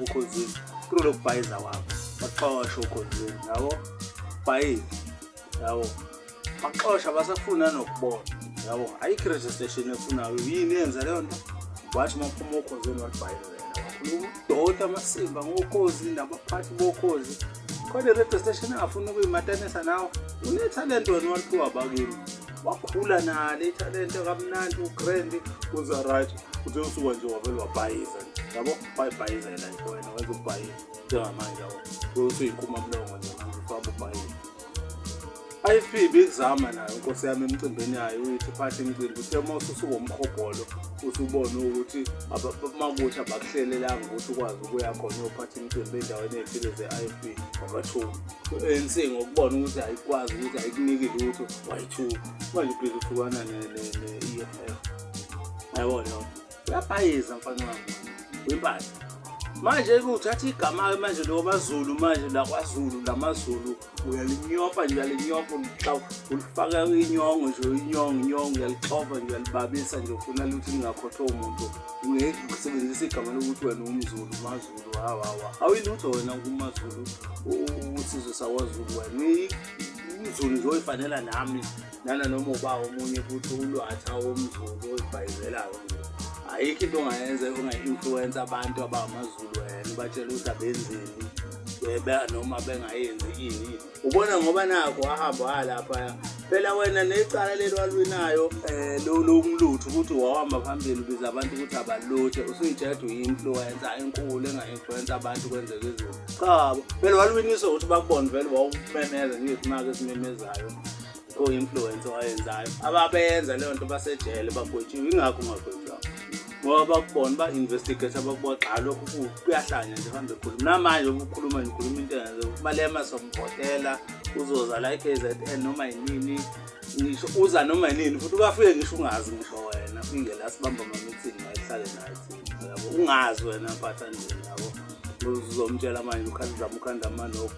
okhozini through lokubhayiza kwakho. Baxosha okhozini, yabo, bhayiza, yabo, baxosha, basafuna nokubona, yabo. Ayikho i-registration efunayo. Yini yenza leyo nto? Wathi uma uphuma okhozini walibhayizela, wakhuluma udota amasimba ngokhozi nabaphathi bokhozi. Khona i-radio station engafuni ukuyimatanisa nawe. Unethalente wena, waliphiwa bakini, wakhula nalo ithalente kamnandi, u-grand, uza right. Uthe usuka nje wavele wabhayiza nje, yabo, wayibhayizela nje wena, wenza ukubhayiza njengamanje, yabo, usuyinkuma mlongo nje manje, uswaba ubhayiza. IFP ibikuzama nayo, nkosi yami, emcimbini yayo, uyithi phathi imicimbi. Uthe uma ususuka umhobholo, usubone ukuthi makuthi abakuhlelelanga ukuthi ukwazi ukuya khona uyophatha imicimbi ey'ndaweni ey'thile ze-IFP, wabathuma. ANC ngokubona ukuthi ayikwazi ukuthi ayikuniki lutho, wayithuka. Manje ubhizi uthukana ne-EFF, yabo leyo. Uyabhayiza mfana wami, wimpahla. Manje uthatha igama-ke manje lokwazulu, manje lakwazulu, lamazulu, uyalinyofa nje, uyalinyofa, ulifaka inyongo nje, inyongo, inyongo, uyalixova nje, uyalibabisa nje, ufuna ukuthi lingakhothwa umuntu. Usebenzisa igama lokuthi wena umzulu, umazulu, hawawa, awuyilutho wena kumazulu, usizwe sakwazulu. Wena umzulu nje oyifanela nami nana noma uba omunye futhi ulwatha womzulu oyibhayizelayo nje. Ayikho into ongayenza ongayi-influence abantu abangamaZulu wena, ubatshela ukuthi abenzeni noma bengayenzi ini ini. Ubona ngoba nakho wahamba waya phela wena necala leli walwinayo um lokumlutho ukuthi wawuhamba phambili ubiza abantu ukuthi abaluthe, usuyitshela ukuthi uyi-influencer enkulu enga-influence abantu kwenzeka izinto. Cha bo, phela walwiniswa ukuthi bakubone vele wawumemeza njengesimaka esimemezayo ko-influence owayenzayo. Ababeyenza leyo nto basejele, bagwetshiwe. Ingakho ungagwetshwanga, ngoba bakubona, ba-investigate, bakubona xa lokhu kuyahlanya nje, hambe khuluma. Namanje ubukhuluma nje, ukhuluma into engenze. Malema somvotela, uzoza la i-KZN noma yinini, ngisho uza noma yinini futhi ukafike ngisho ungazi, ngisho wena fike la sibamba ama-meeting, mayihlale naye thina, yabo, ungazi wena mphatha nje, yabo. Uzomtshela manje ukhanda, uzama ukhanda amanokho.